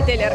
eteler.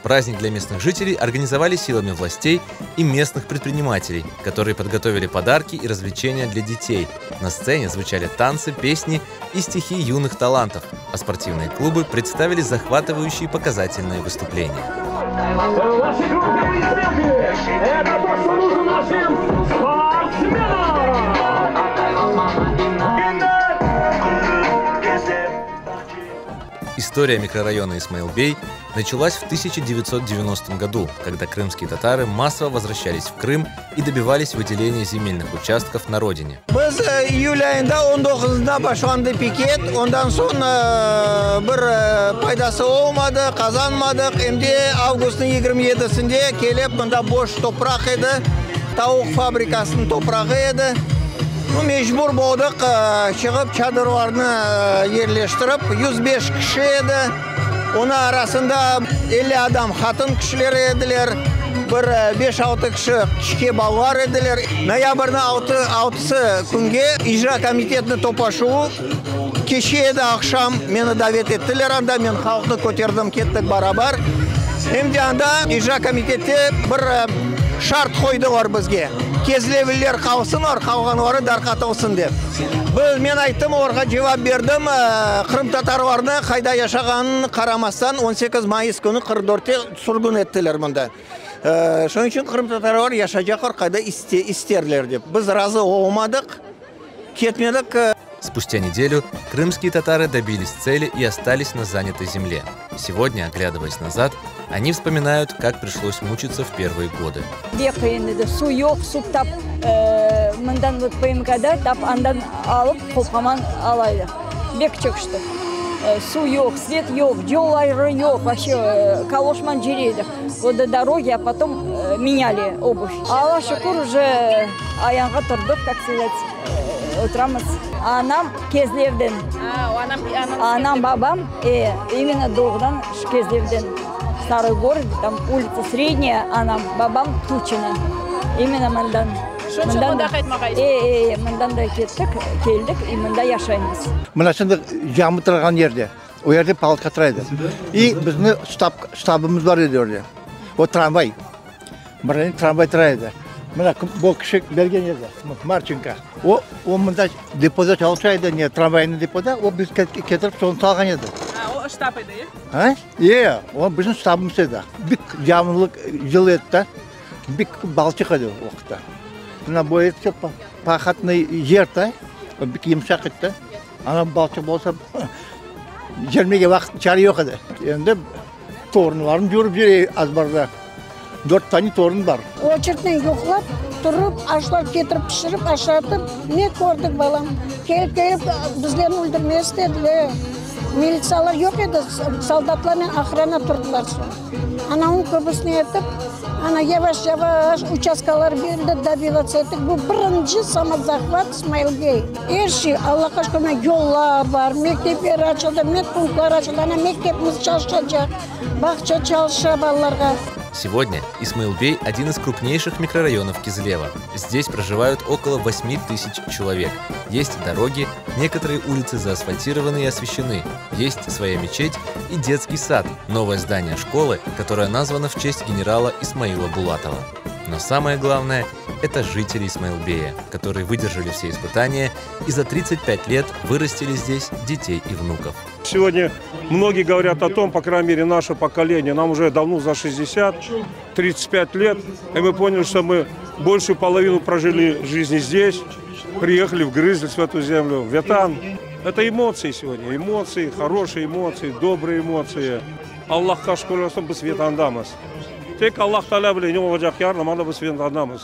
Праздник для местных жителей организовали силами властей и местных предпринимателей, которые подготовили подарки и развлечения для детей. На сцене звучали танцы, песни и стихи юных талантов, а спортивные клубы представили захватывающие показательные выступления. Ваши громкие аплодисменты! Это то, что нужно нашим спортсменам! История микрорайона Исмаилбей началась в 1990 году, когда крымские татары массово возвращались в Крым и добивались выделения земельных участков на родине. Biz iyül ayında 19-ında başlandı piket, ondan soñ bir faydası olmadı, qazanmadıq. Em de avgustnıñ 27-sinde kelip, mında boş topraq edi, tavuq fabrikasınıñ toprağı edi. Nu, mecbur boldıq çıqıp çadırlarnı yerleştirip, 105 kişi edi, onıñ arasında 50 adam qadın kişiler ediler, bir beş-altı kişi kiçke balalar ediler. Noyabrniñ altısı künge icra komitetiniñ toplaşuvı keçe edi aqşam, meni davet ettiler anda, men halqnı köterdim, kettik barabar. Em de anda icra komitette bir şart qoydılar bizge, Kezlevliler qalsınlar, qalğanları darqatılsın dep. Biz, men ayttım, olarğa cevap berdim, qırımtatarlarnı qayda yaşağanını qaramastan, 18 mayıs künü 44-te sürgün ettiler mında. Şunıñ içün qırımtatarlar yaşaycaqlar qayda isterler dep. Biz razı olmadıq, ketmedik. Спустя неделю крымские татары добились цели и остались на занятой земле. Сегодня, оглядываясь назад, они вспоминают, как пришлось мучиться в первые годы. Pek qıyın edi. Suv yoq, suv tap mından PMKda tap andan alıp qopqaman ala edik. Bek çekiştik. Suv yoq, svet yoq, yolları yoq, voobще kaloşman cüre edik. Вот до дороги, а потом menyali obuv. Alla şükür, уже ayağğa turdıq, так сказать, oturamız. Anam Kezlevden. Anam, babam, e, именно doğudan Kezlevden. Старый город, там ulitsa Srednyaya, anam, babam Tuçino. Именно mından. Şunıñ içün mında qaytmağa E, e, mından da kettik, keldik i mında yaşaymız. Mına şimdi cami turğan yerde, o yerde palatka tura edi. I bizni ştab, ştabımız bar edi orada. O tramvay, bir tramvay tura edi. Mına bu kişi bergen edi, Marçenko. O, o mında depoda çalışa edi, ne, tramvaynıñ depoda, o biz ketirip sonı salğan edi. A, o ştab edi, e? A? E, o bizim ştabımız edi. Bik yağmurlı yıl edi da, bik balçıq edi o vaqıtta. Mına bu edi pahatnıy yer da, bik yımşaq edi da. Ana balçıq bolsa, cermege vaqıt, çare yoq edi. Endi torunlarım yürip yüre azbarda. Dört tane torun bar. Oçertnen yuqlap, turıp, aşlar ketirip pişirip, aşatıp, ne kördik, balam? Kelip, kelip, bizlerni öldürmez istediler. Militsiyalar yoq edi, soldatlarnen ohrana turdılar soñ. Ana, onıñ köbüsini etip, ana, yavaş, yavaş uçastkalar berildi, dobivatsiya ettik. Bu birinci samozahvat İsmail-bey. Er şey, Allahqa şükür, mına yollar bar, mektepler açıldı, medpunktlar açıldı, ana, mektepimiz çalışacaq. Bağça çalışa balalarğa. Сегодня Исмаилбей – один из крупнейших микрорайонов Кизлева. Здесь проживают около 8 тысяч человек. Есть дороги, некоторые улицы заасфальтированы и освещены. Есть своя мечеть и детский сад, новое здание школы, которое названо в честь генерала Исмаила Булатова. Но самое главное – это жители Исмаилбея, которые выдержали все испытания и за 35 лет вырастили здесь детей и внуков. Сегодня многие говорят о том, по крайней мере, наше поколение, нам уже давно за 60, 35 лет, и мы поняли, что мы большую половину прожили жизни здесь, приехали, вгрызлись в эту землю. Vetan. Это эмоции сегодня, эмоции, хорошие эмоции, добрые эмоции. Allahqa şükür olsun, biz Vetandamız. Tek Allah Teala bile ne olacaq yarın, amma biz Vetandamız.